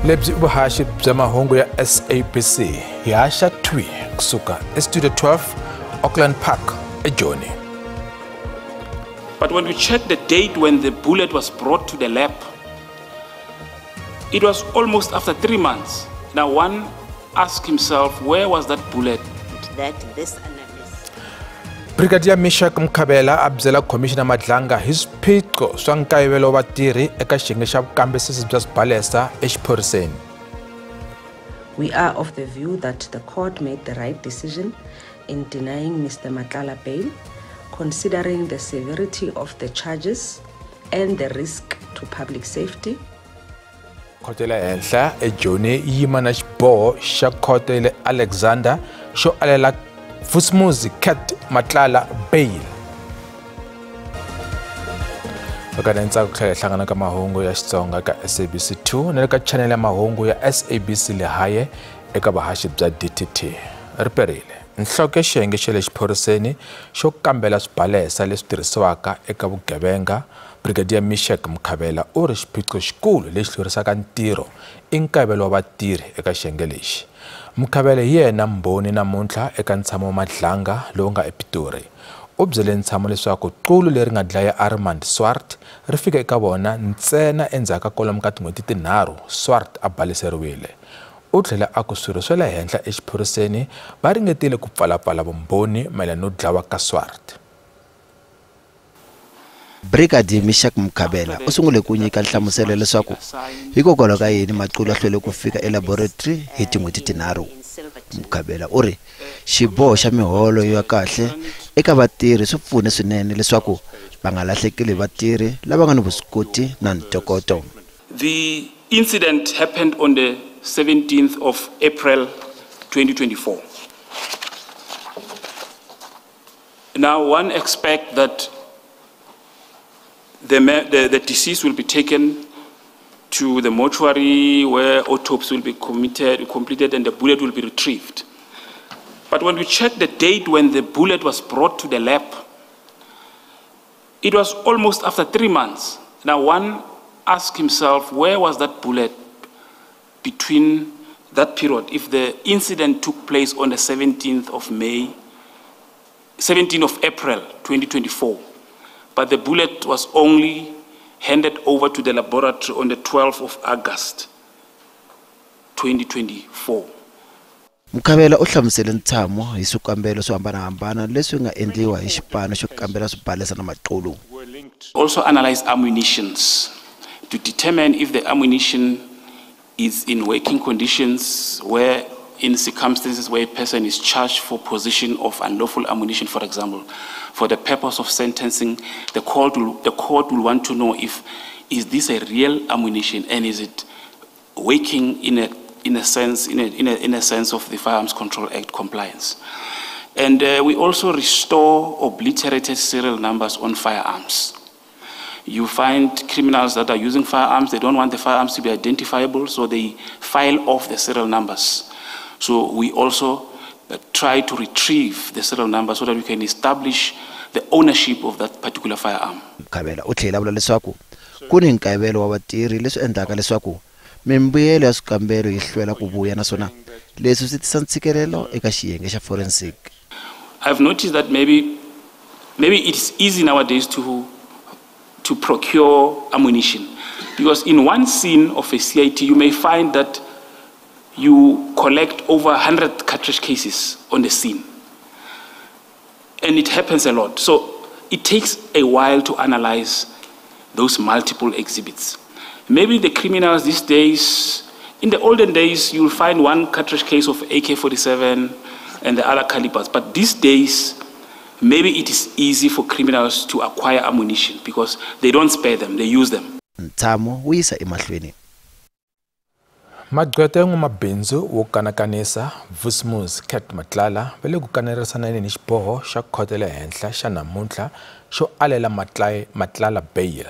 Lebyi i vuhaxi bya mahungu ya SABC hi haxa thwi kusuka eStudio 12 Auckland Park eJoni. But when we check the date when the bullet was brought to the lab, it was almost after 3 months. Now one asks himself, where was that bullet? That this analyst. Brigadier Meshack Mkhabela a byela Commissioner Madlanga hi swiphiqo swa nkayivelo wa vatirhi eka xiyenge xa vukambisisi bya swibalesa exiphoriseni. We are of the view that the court made the right decision in denying Mr. Matlala bail, considering the severity of the charges and the risk to public safety. Khoto ya le henhla eJoni yi yima na xiboho xa khoto ya le Alexander xo alela Vusimuzi Cat Matlala bail. Vakana ntsako ku tlhela hi hlangana ka mahungu ya Xitsonga ka SABC 2 na le ka channel ya mahungu ya SABC Lehae eka vuhaxi bya DTT. Ri perile. Nhloko ya xiyenge xa le xiphoriseni xo kambela swibalesa leswi tirhisiwaka eka vugevenga, Brigadier Meshack Mkhabela u ri xiphiqo xikulu lexi hlwerisaka ntirho i nkayivelo wa vatirhi eka xiyenge lexi. Mkhabela hi yena mbhoni namuntlha eka ntshamo wa Madlanga lowu nga ePitori. U byele ntshamo leswaku qulu leri nga dlaya Armand Swart ri fika eka vona ntsena endzhaku ka kwalomu ka tin'hweti tinharhu Swart a baleseriwile. U tlhela a ku swirho swa le henhla exiphoriseni va ringetile ku pfalapfala vumbhoni mayelana no dlawa ka Swart. Brigadier Meshack Mkhabela u sungule ku nyika nhlamuselo leswaku hikokwalaho ka yini maqulu a hlwele ku fika elaboratory hi tin'hweti tinharhu. Mkhabela u ri xiboho xa miholo ya kahle eka vatirhi swi pfune swinene leswaku va nga lahlekeli vatirhi lava nga ni vuswikoti na ntokoto. The incident happened on the 17th of April 2024. Now one expects that the deceased will be taken to the mortuary where autopsy will be completed and the bullet will be retrieved. But when we check the date when the bullet was brought to the lab, it was almost after 3 months. Now one asks himself, where was that bullet between that period? If the incident took place on the 17th of May, 17th of April, 2024, but the bullet was only handed over to the laboratory on the 12th of August, 2024. Mkhabela u hlamusele ntshamo hi swikambelo swo hambanahambana leswi nga endliwa hi xipano xo kambela swibalesa na maqulu. Also analyze ammunitions to determine if the ammunition is in working conditions, where in circumstances where a person is charged for possession of unlawful ammunition, for example, for the purpose of sentencing, the court will want to know if is this a real ammunition and is it working in a sense of the Firearms Control Act compliance. And we also restore obliterated serial numbers on firearms. You find criminals that are using firearms, they don't want the firearms to be identifiable, so they file off the serial numbers. So we also try to retrieve the serial number so that we can establish the ownership of that particular firearm. Mkhabela u tlhela vula leswaku ku ni nkayivelo wa vatirhi leswi endlaka leswaku mimbuyelo ya swikambelo yi hlwela ku vuya naswona leswi swi tisa ntshikelelo eka xiyenge xa forensic. I've noticed that maybe it's easy nowadays to procure ammunition, because in one scene of a CIT you may find that you collect over 100 cartridge cases on the scene. And it happens a lot. So it takes a while to analyze those multiple exhibits. Maybe the criminals these days, in the olden days, you'll find one cartridge case of AK-47 and the other calibers. But these days, maybe it is easy for criminals to acquire ammunition because they don't spare them, they use them. Ntshamo wu yisa emahlweni. Magqweta ya n'wamabindzu wo kanakanisa Vusimuzi Cat Matlala va le ku kanerisaneni ni xiboho xa khoto ya le henhla xa namuntlha xo alela Matlala bail.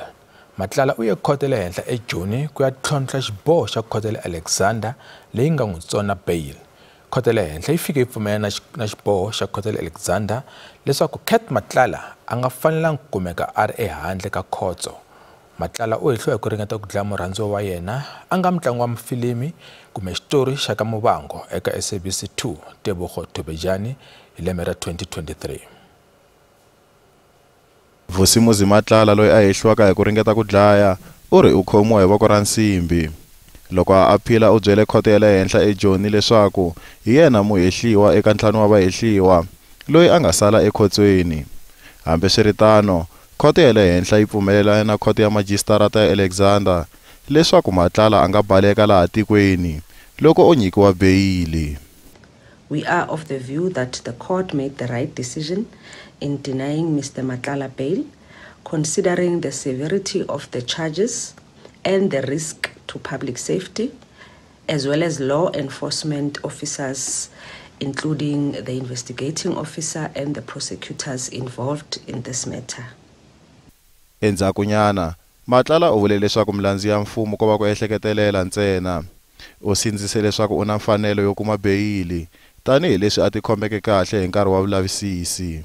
Matlala u ye khoto ya le henhla eJoni ku ya tlhontlha xiboho xa khoto ya le Alexander leyi nga n'wi tsona bail. Khoto ya le henhla yi fike yi pfumela na xiboho xa khoto ya le Alexander leswaku Cat Matlala a nga fanelangi ku kumeka a ri ehandle ka khotso. Matlala u hehliwa hi ku ringeta ku dlaya murhandziwa wa yena a nga mutlangi wa mifilimi kumbe xitori xa ka Muvhango eka SABC 2 Tebogo Thobejane hi lembe ra 2023. Vusimuzi Matlala loyi a hehliwaka hi ku ringeta ku dlaya u ri u khomiwa hi voko ra nsimbi. Loko a aphila u byele khoto ya le henhla eJoni leswaku hi yena muhehliwa eka ntlhanu wa vahehliwa loyi a nga sala ekhotsweni. Hambiswiritano, khoto ya le henhla yi pfumelelane na khoto ya majisitarata ya Alexander leswaku Matlala a nga baleka laha tikweni loko o nyikiwa beyili. We are of the view that the court made the right decision in denying Mr. Matlala bail, considering the severity of the charges and the risk to public safety, as well as law enforcement officers, including the investigating officer and the prosecutors involved in this matter. Endzhakunyana, Matlala u vule leswaku milandzu ya mfumo ko va ku ehleketelela ntsena. U sindzise leswaku u na mfanelo yo kuma beyili tanihileswi a tikhomeke kahle hi nkarhi wa vulavisisi.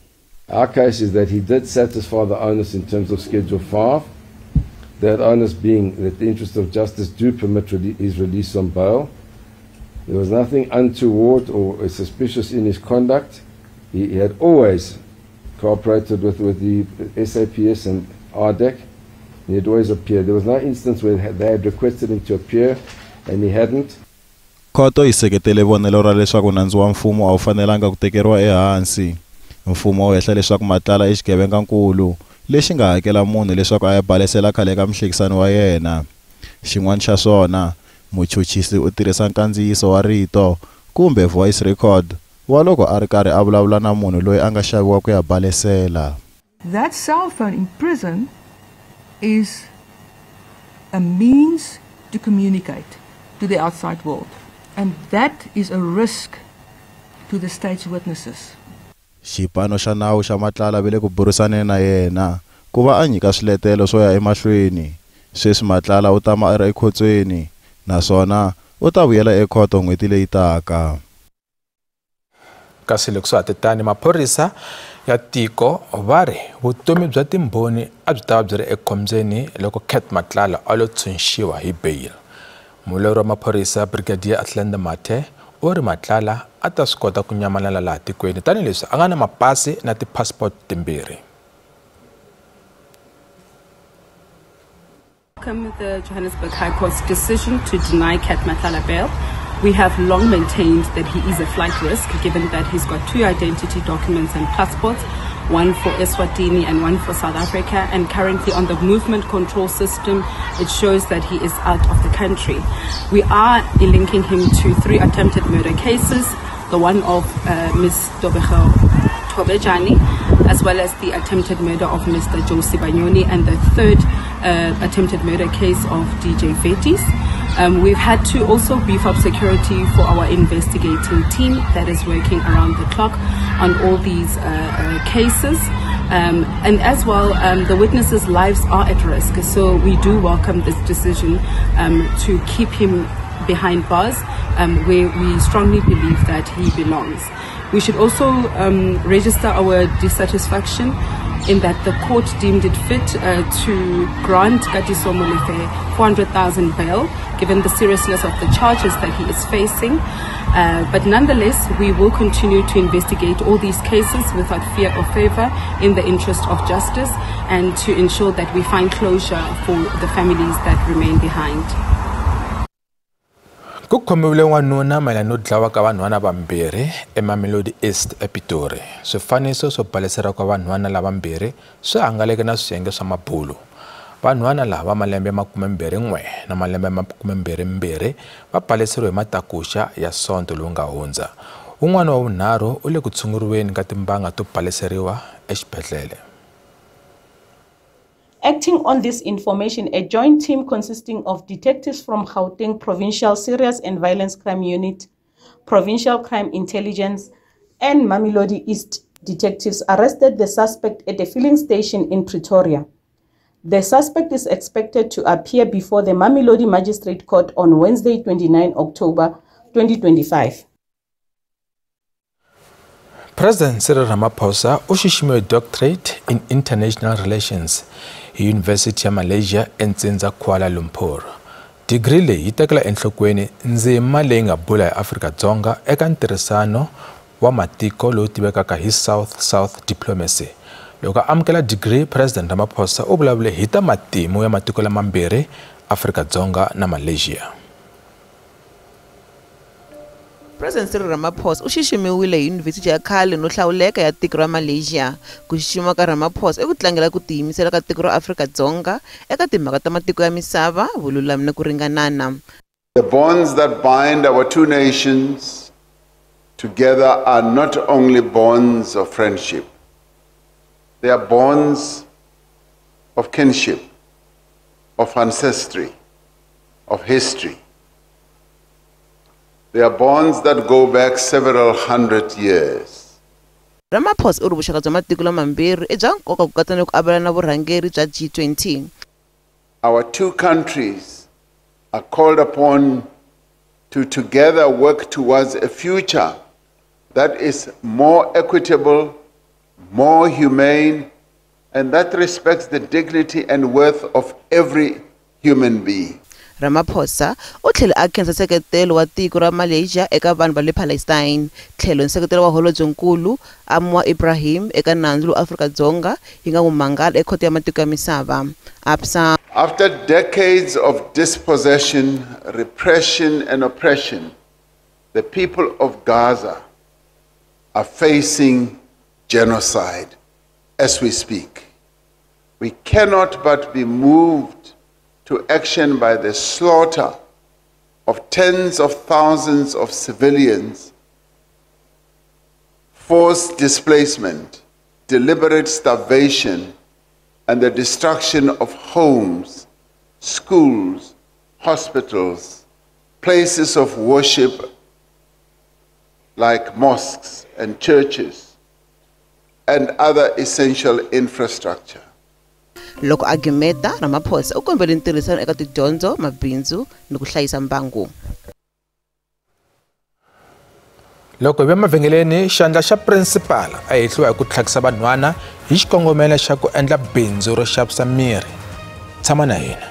Our case is that he did satisfy the onus in terms of Schedule 5, that onus being that the interests of justice do permit his release on bail. There was nothing untoward or suspicious in his conduct. He had always cooperated with the SAPS and RDEC. He had always appeared. There was no instance where they had requested him to appear and he hadn't. Khoto yi seketele vonelo ra leswaku nandzu wa mfumo a wu fanelanga ku tekeriwa ehansi. Mfumo wu hehla leswaku Matlala i xigevengankulu lexi nga hakela munhu leswaku a ya balesela khale ka muhlekisani wa yena. Xin'wana xa swona, muchuchisi u tirhisa nkandziyiso wa rito kumbe voice record wa loko a ri karhi a vulavula na munhu loyi a nga xaviwa ku ya balesela. That cell phone in prison is a means to communicate to the outside world, and that is a risk to the state's witnesses. Xipano xa nawu xa Matlala va le ku burisaneni na yena ku va a nyika swiletelo swo ya emahlweni. Sweswi Matlala u tama a ri ekhotsweni naswona u ta vuyela ekhoto n'hweti leyi taka. Kasi loko swa ha titani, maphorisa ya tiko va ri vutomi bya timbhoni a byi ta va byi ri ekhombyeni loko Cat Matlala a lo tshunxiwa hi bail. Mulawuri wa maphorisa Brigadier Athlenda Mathe u ri Matlala a ta swi kota ku nyamalala laha tikweni tanihileswi a nga na mapasi na ti-passport timbirhi. Welcome the Johannesburg High Court's decision to deny Cat Matlala bail. We have long maintained that he is a flight risk, given that he's got two identity documents and passports, one for Eswatini and one for South Africa, and currently on the movement control system, it shows that he is out of the country. We are linking him to 3 attempted murder cases, the one of Ms. Tobego Thobejane, as well as the attempted murder of Mr. Joe Sibanyoni, and the third attempted murder case of DJ Fetis. We've had to also beef up security for our investigating team that is working around the clock on all these cases. And as well, the witnesses' lives are at risk. So we do welcome this decision to keep him behind bars, where we strongly believe that he belongs. We should also register our dissatisfaction in that the court deemed it fit to grant Katiso Molefe 400,000 bail, given the seriousness of the charges that he is facing. But nonetheless, we will continue to investigate all these cases without fear or favor in the interest of justice and to ensure that we find closure for the families that remain behind. Ku khomiwile n'wanuna mayelana no dlawa ka vanhwana vambirhi eMamelodi East ePitori. Swifaniso swo balesela ka vanhwana lavambirhi swi hangaleke na swiyenge swa mabulu. Vanhwana lava malembe 21 na malembe 22 va baleseriwe hi matakuxa ya Sonto lowu nga hundza. Un'wana wa vunharhu u le ku tshunguriweni ka timbanga to baleseriwa exibedhlele. Acting on this information, a joint team consisting of detectives from Gauteng Provincial Serious and Violence Crime Unit, Provincial Crime Intelligence, and Mamelodi East detectives arrested the suspect at a filling station in Pretoria. The suspect is expected to appear before the Mamelodi Magistrate Court on Wednesday, 29 October 2025. President Cyril Ramaphosa u xiximiwe doctorate in International Relations hi University ya Malaysia entsindza Kuala Lumpur. Degree leyi yi tekela enhlokweni ndzima leyi nga bula hi Afrika-Dzonga eka ntirhisano wa matiko lowu tivekaka hi South-South Diplomacy. Loko a amukela degree, President Ramaphosa u vulavule hi ta matimu ya matiko lamambirhi, Afrika-Dzonga na Malaysia. President Cyril Ramaphosa u xiximiwile hi Yunivhesiti ya khale no hlawuleka ya tiko ra Malaysia. Ku xiximiwa ka Ramaphosa i ku tlangela ku tiyimisela ka tiko ra Afrika-Dzonga eka timhaka ta matiko ya misava, vululami na ku ringanana. The bonds that bind our two nations together are not only bonds of friendship. They are bonds of kinship, of ancestry, of history. They are bonds that go back several hundred years. Ramaphosa u ri vuxaka bya matiko lamambirhi i bya nkoka ku katsa ni ku avelana vurhangeri bya G20. Our two countries are called upon to together work towards a future that is more equitable, more humane, and that respects the dignity and worth of every human being. Ramaphosa u tlhele a khensa nseketelo wa tiko ra Malaysia eka vanhu va le Palestine, tlhelo nseketelo wa Holobyenkulu Anwar Ibrahim eka nandzu lowu Afrika-Dzonga yi nga wu mangala ekhoto ya matiko ya misava. Absa. After decades of dispossession, repression and oppression, the people of Gaza are facing genocide as we speak. We cannot but be moved to action by the slaughter of tens of thousands of civilians, forced displacement, deliberate starvation, and the destruction of homes, schools, hospitals, places of worship like mosques and churches, and other essential infrastructure. Loko a gimeta, Ramaphosa u kombele ntirhisano eka tidyondzo, mabindzu ni ku hlayisa mbangu. Loko hi ve mavhengeleni, xandla xa principal a hehliwa hi ku tlhakisa vanhwana hi xikongomelo xa ku endla bindzu ro xavisa mirhi. Tshama na hina.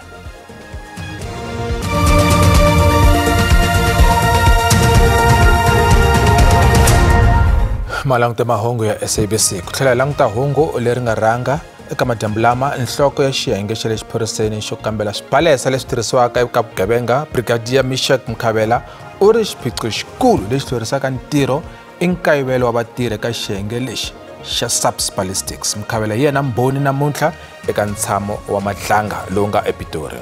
Malanguta mahungu ya SABC ku tlhela hi languta hungu leri nga rhanga eka madyambu lama. Nhloko ya xiyenge xa le xiphoriseni xo kambela swibalesa leswi tirhisiwaka eka vugevenga, Brigadier Mishak Mkhabela, u ri xiphiqo xikulu lexi hlwerisaka ntirho i nkayivelo wa vatirhi eka xiyenge lexi xa SAPS Ballistics. Mkhabela hi yena mbhoni namuntlha eka ntshamo wa Matlanga lowu nga ePitori.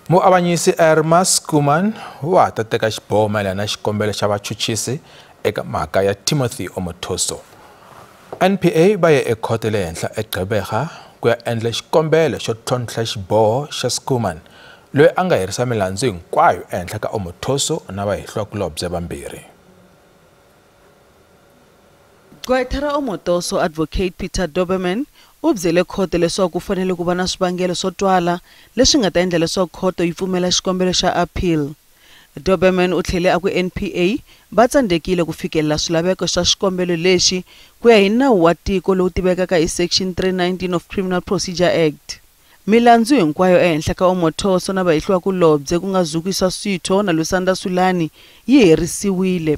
Muavanyisi Irma Schoeman wa ha ta teka xiboho mayelana na xikombelo xa vachuchisi eka mhaka ya Timothy Omotoso. NPA va ye ekhoto le henhla eGqeberha ku ya endla xikombelo xo tlhontlha xiboho xa Schoeman, loyi a nga herisa milandzu hinkwayo ehenhla ka Omotoso na vahehliwakulobye vambirhi. Gqwetha ra Omotoso Advocate Peter Doberman u byele khoto leswaku ku fanele ku va na swivangelo swo twala leswi nga ta endla leswaku khoto yi pfumela xikombelo xa appeal. Doberman u tlhele a ku NPA va tsandzekile ku fikelela swilaveko swa xikombelo lexi ku ya hi nawu wa tiko lowu tivekaka hi Section 319 of Criminal Procedure Act. Milandzu hinkwayo ehenhla ka Omotoso na vahehliwakulobye ku nga Zukiswa Switho na Lusanda Sulani yi herisiwile.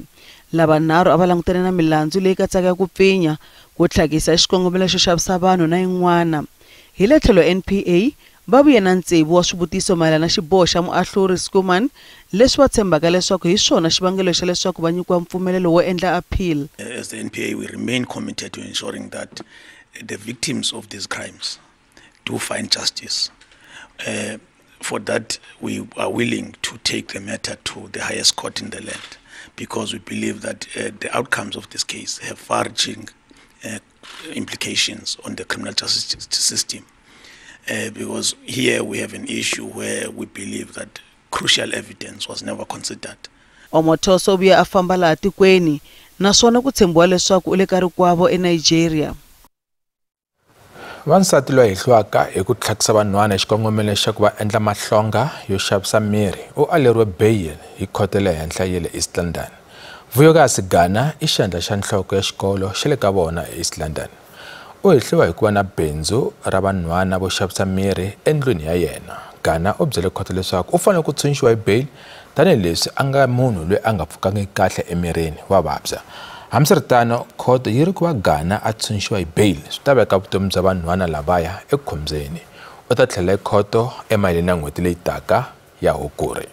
Lavanharhu a va langutane na milandzu leyi katsaka ku pfinya, ku tlhakisa xikongomelo xo xavisa vanhu na yin'wana. Hi le tlhelo NPA va vuye na tsevu wa swivutiso mayelana na xiboho xa muahluri Schoeman leswi va tshembaka leswaku hi swona xivangelo xa leswaku va nyikiwa mpfumelelo wo endla appeal. As the NPA, we remain committed to ensuring that the victims of these crimes do find justice. For that, we are willing to take the matter to the highest court in the land, because we believe that the outcomes of this case have far-reaching implications on the criminal justice system. Because here we have an issue where we believe that crucial evidence was never considered. Omotoso u vuye a famba laha tikweni naswona ku tshembiwa leswaku u le ka rikwavo eNigeria. Wansati loyi hehliwaka hi ku tlhakisa vanhwana hi xikongomelo xa ku va endla mahlonga yo xavisa mirhi u aleriwe beyili hi khoto le henhla ya le East London. Vuyokazi Gana i xandla xa nhloko ya xikolo xa le ka vona eEast London. U hehliwa hi ku va na bindzu ra vanhwana vo xavisa mirhi endlwini ya yena. Gana u byele khoto leswaku u fanele ku tshunxiwa hi bail tanihileswi a nga munhu loyi a nga pfukangiki kahle emirini wa vabya. Hambiswiritano, khoto yi ri ku va Gana a tshunxiwa hi bail swi ta veka vutomi bya vanhwana lavaya ekhombyeni. U ta tlhela ekhoto emaheleni ya n'hweti leyi taka ya Hukuri.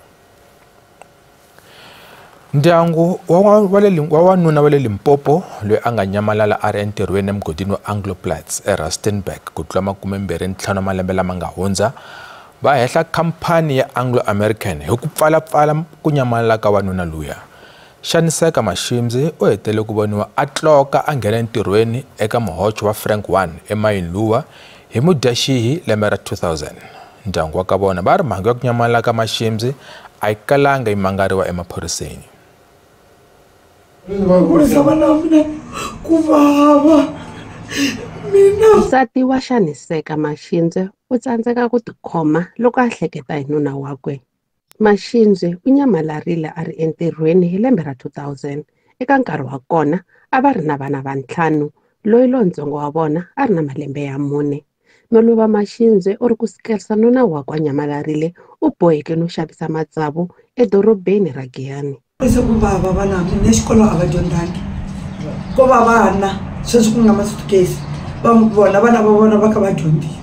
Ndyangu wa wanuna wa le Limpopo loyi a nga nyamalala a ri entirhweni emugodini wa Anglo Plats eRustenburg ku tlula 25 malembe lama nga hundza va hehla khamphani ya Anglo American hi ku pfalapfala ku nyamalala ka wanuna luya. Xaniseka Mashimzi u hetele ku voniwa a tloka a nghena entirhweni eka muhocho wa Frank 1 emayini luwa hi Mudyaxihi lembe ra 2000. Ndyangu wa ka vona va ri mhangu ya ku nyamalala ka Mashimzi a yi kalanga yi mangariwa emaphoriseni. Nsati wa Xaniseka Mashinze u tsandzeka ku tikhoma loko a hleketa hi nuna wakwe. Mashinze u nyamalarile a ri entirhweni hi lembe ra 2000. Eka nkarhi wa kona a va ri na vana va 5, loyi lontsongo wa vona a ri na malembe ya 4. Maluva Mashinze u ri ku sikerisa nuna wakwe a nyamalarile u boheke no xavisa matsavu edorobeni ra Giyani. Se ku vava vana mina xikolo a va dyondzangi ko va vana sweswi ku nga masutukesi va vona vana va vona va kha va dyondzile.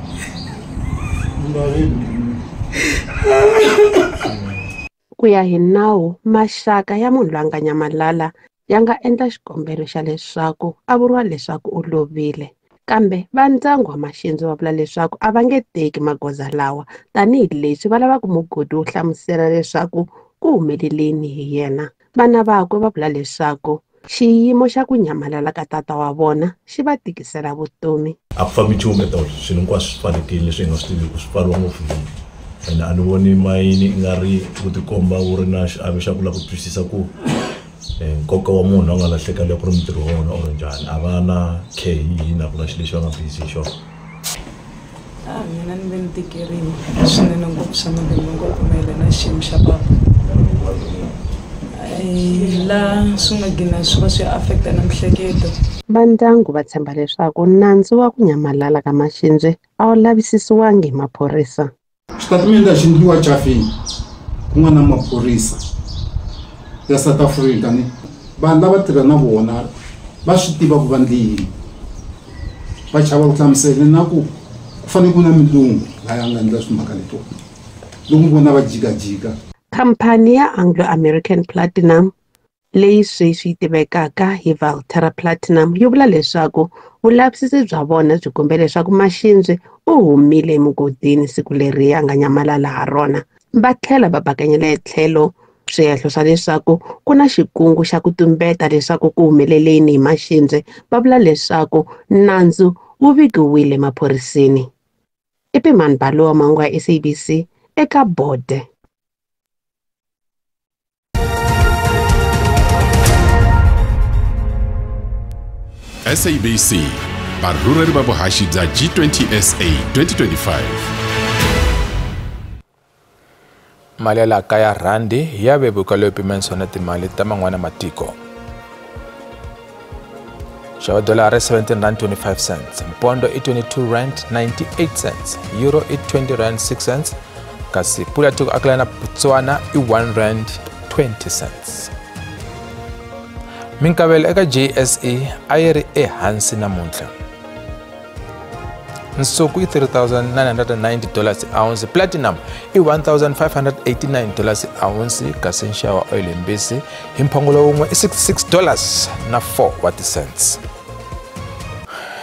Ku ya hi nawu, maxaka ya munhu loyi a nga nyamalala ya nga endla xikombelo xa leswaku a vuriwa leswaku u lovile. Kambe va ndyangu wa Mashinze va vula leswaku a va nge teki magoza lawa tanihileswi va lavaka mugodi wo hlamusela leswaku ku humeleleni hi yena. Vana vakwe va vula leswaku xiyimo xa ku nyamalala ka tata wa vona xi va tikisela vutomi. A ku fambi nchumu eka swilo hinkwaswo swi pfalekile leswi hi nga swi tiviki swi pfariwa ngopfu ene a ni voni mayini i nga ri ku tikomba wu ri na xiave xa ku lava ku twisisa ku nkoka wa munhu a nga lahleka loko ku ri mintirho wa wona or njhani a va na care yini a ku na xilo lexi va nga busy hi xona. Mina ni ve ni tikeriwa swinene ngopfu swa malembe ngopfu mayelana na xiyimo xa papa. La swi nga gina swi va swi affecta na mihleketo. Va ndyangu va tshemba leswaku nandzu wa ku nyamalala ka Mashinze a wu lavisisiwangi hi maphorisa. Xitatimende xi endliwa chafini ku nga na maphorisa ya South Africa ni vanhu lava tirha na vona va swi tiva ku va ndli yini, va chava ku hlamusela na ku ku fanele ku na milungu laya nga endla swimhaka letiwa loko vona va jikajika. Khamphani ya Anglo American Platinum leyi sweswi yi tivekaka hi Valterra Platinum yi vula leswaku vulavisisi bya vona byi kombe leswaku Mashinze u humile emugodini siku leri a nga nyamalala ha rona. Va tlhela va bakanyela etlhelo swihehlo swa leswaku ku na xikungu xa ku tumbeta leswaku ku humeleleni hi Mashinze. Va vula leswaku nandzu wu vikiwile emaphoriseni. I Pimani Balowa, mahungu ya SABC eka Bode. SABC, varhurheri va vuhaxi bya G20 SA 2025. Mali ya laha kaya rhandi ya vevuka leyo pimanisiwa na timali ta man'wana matiko. Xava dolara R17.25, mpondo i R22.98, euro i R20.06, kasi pula tiko akelana na Botswana i R1.20. Minkavelo eka JSE a yi ri ehansi namuntlha. Nsuku i $3,990 ounce, platinum i $1,589 ounce, kasi nxavo wa oil yimbisi hi mphongolo wun'we i $66.04 wa ti-cents.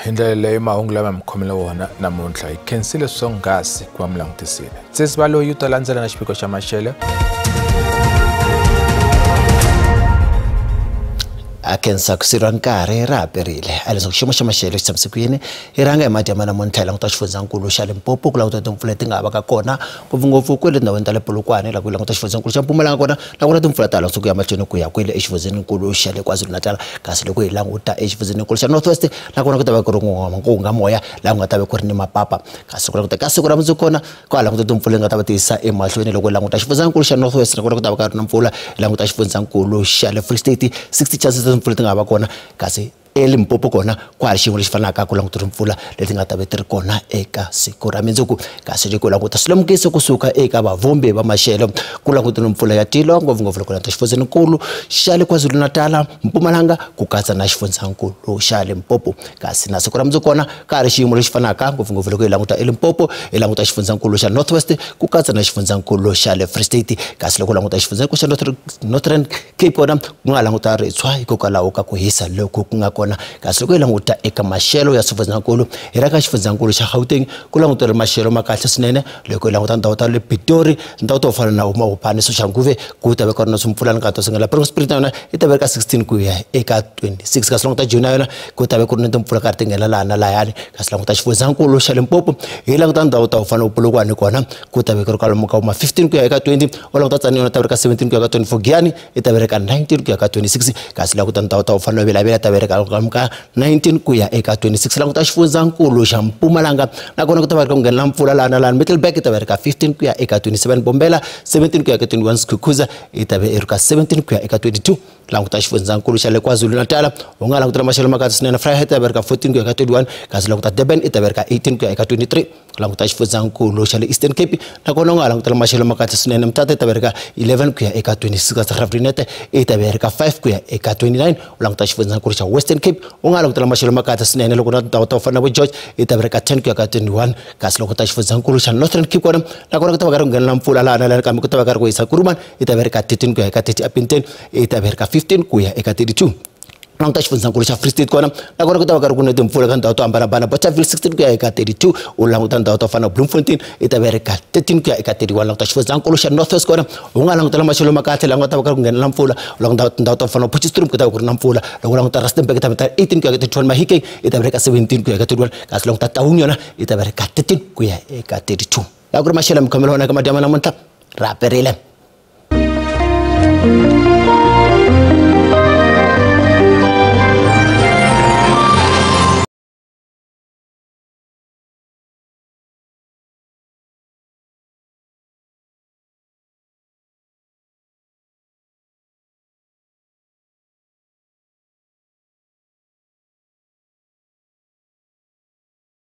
Hi ndlela leyo mahungu lama mi khomele wona namuntlha hi khensile swonghasi ku va mi langutisile. Tsesi va loyi u ta landzela na xiviko xa maxelo. A khensa ku sirwa nkarhi ra ha perile a leswaku xiyimo xa maxelo xi tshamise ku yini hi rhanga hi madyambu namuntlha hi languta xifundzankulu xa Limpopo ku languta timpfula leti nga vaka kona ngopfungopfu kwele tindhawini ta le Polokwane la ku languta xifundzankulu xa Mpumalanga kona na kona timpfula ta languta ku ya mahlweni ku ya kwele exifundzeninkulu xa le KwaZulu-Natal kasi loko hi languta exifundzeninkulu xa North West na kona ku ta va ku ri ku hunga moya laha ku nga ta va ku ri ni mapapa kasi ku languta ka siku ra mundzuku kona ku ha languta timpfula nga ta va tiyisa emahlweni loko hi languta xifundzankulu xa North West na kona ku ta va ka ri na mpfula hi languta xifundzankulu xa le Free State 60 chances timpfula ti nga va kona kasi eLimpopo kona ku ha ri xiyimo lexi fanaka ku languta timpfula leti nga ta va ti ri kona eka siku ra mundzuku kasi loko languta swilemukiso kusuka eka vavhumbi va maxelo ku languta mpfula ya tilo ngopfungopfu loko languta xifundzankulu xa le KwaZulu-Natal Mpumalanga ku katsa na xifundzankulu xa Limpopo kasi na siku ra mundzuku kona ka ha ri xiyimo lexi fanaka ngopfungopfu loko hi languta eLimpopo hi languta xifundzankulu xa North West ku katsa na xifundzankulu xa le Free State kasi loko languta xifundzankulu xa Northern Cape kona ku nga languta ritshwa hikokwalaho ka ku hisa loku ku nga kona kasi loko hi languta eka maxelo ya xifundzankulu hi ra ka xifundzankulu xa Gauteng ku langutela maxelo ma kahle swinene loko hi languta ndhawu ta le Pitori ndhawu to fana na Mabopane Soshanguve ku ta va ku ri na swimpfulana ka to sungula Spruit na yona yi ta va ka 16 ku ya eka 26 kasi languta June na yona ku ta va ku ri na timpfula karhi ti nghena laha na lahayani kasi languta xifundzankulu xa Limpopo hi languta ndhawu ta ku fana na Polokwane kona ku ta va ku ri kwalomu ka 15 ku ya eka 20 u languta Tzaneen yona ta va ri ka 17 ku ya ka 24 Giyani yi ta va ri ka 19 ku ya ka 26 kasi languta ndhawu ta ku fana na Bela-Bela ta va ri ka 19 ku ya eka 26 languta xifundzankulu xa Mpumalanga nakona ku ta va ri ka ku nghena mpfula laha na laha Middelburg yi ta va ri ka 15 ku ya eka 27 Bombela 17 ku ya eka 21 Skukuza yi ta va yi ri ka 17 ku ya eka 22 languta xifundzankulu xa le KwaZulu-Natal u nga langutela maxelo ma kahle swinene Vryheid yi ta va ri ka 14 ku ya eka 21 kasi languta Durban yi ta va ri ka 18 ku ya eka 23 languta xifundzankulu xa le Eastern Cape nakona u nga langutela maxelo ma kahle swinene Mthatha yi ta va ri ka 11 ku ya eka 26 kasi Graaff-Reinet yi ta va ri ka 5 ku ya eka 29 u languta xifundzankulu xa Western Cape u nga langutela maxelo ma kahle swinene loko na tindhawu ta ku fana na vo George yi ta va ri ka 10 ku ya ka 21 kasi loko ta xifundzankulu xa Northern Cape kona nakona ku ta va ka ri ku nghenela mpfula laha na laha kambe ku ta va ka ri ku hisa Kuruman yi ta va ri ka 13 ku ya eka 30 Upington yi ta va ri ka 15 ku ya eka 32 languta xifundzankulu xa Free State kona nakona ku ta va ka ri ku na timpfula ka ndhawu to hambanahambana Bothaville 16 ku ya eka 32 u languta ndhawu to fana na Bloemfontein yi ta va ri ka 13 ku ya eka 31 languta xifundzankulu xa North West kona u nga langutela maxelo ma kahle laha ku nga ta va ka ri ku nghenela mpfula u languta tindhawu to fana na Potchefstroom ku ta va ku ri na mpfula loko u languta Rustenburg yi ta va ta 18 ku ya eka 31 Mahikeng yi ta va ri ka 17 ku ya eka 31 kasi languta Taung yona yi ta va ri ka 13 ku ya eka 32 laha ku ri maxelo ya mikhomelo wona eka madyambu namuntlha ra perile.